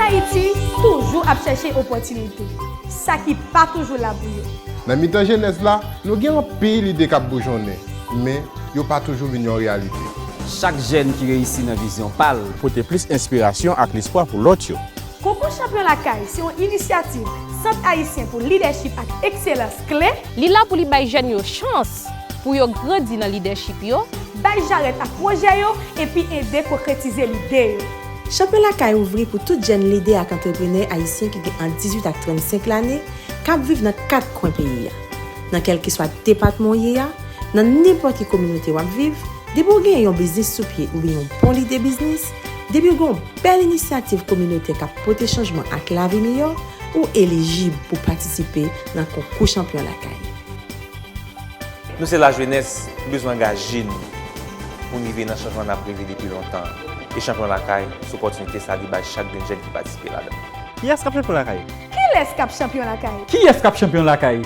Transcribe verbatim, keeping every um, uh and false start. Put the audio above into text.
Ayiti toujou ap chèche opòtinite, sa ki pa toujou la pou yo. Nan mitan jenès la, nou gen anpil ide k ap boujonnen, men yo pa toujou vin yon reyalite. Chak jèn ki reyisi nan vizyon pa l. Pote plis enspirasyon ak lespwa pou lòt yo. Konkou Chanpyon Lakay se yon inisyativ Sant Ayisyen pou Lidèchip ak Ekselans Kle. Li la pou li bay jèn yo chans pou yo grandi nan lidèchip yo, bay jarèt ak pwojè yo, epi ede konkretize lide yo. Chanpyon Lakay ouvri pou tout jèn lidè ak antreprenè ayisyen ki gen ant dizuit ak trannsenk lane, k ap viv nan kat kwen peyi a. Nan kèlkeswa depatman w ye a, nan nenpòt ki kominote w ap viv, depi w gen yon biznis sou pye oubyen yon bon lide biznis, depi w gen yon bèl inisyativ kominotè k ap pote chanjman ak lavi miyò, ou elijib pou patisipe nan Konkou Chanpyon Lakay. Nou se lajenès, nou bezwen angaje n pou n rive nan chanjman n ap reve depi lontan. E Chanpyon Lakay, se opòtinite sa li bay chak grenn jèn ki patisipe ladan. Kiyès k ap chanpyon lakay? Kilès k ap chanpyon lakay? Kiyès k ap chanpyon lakay?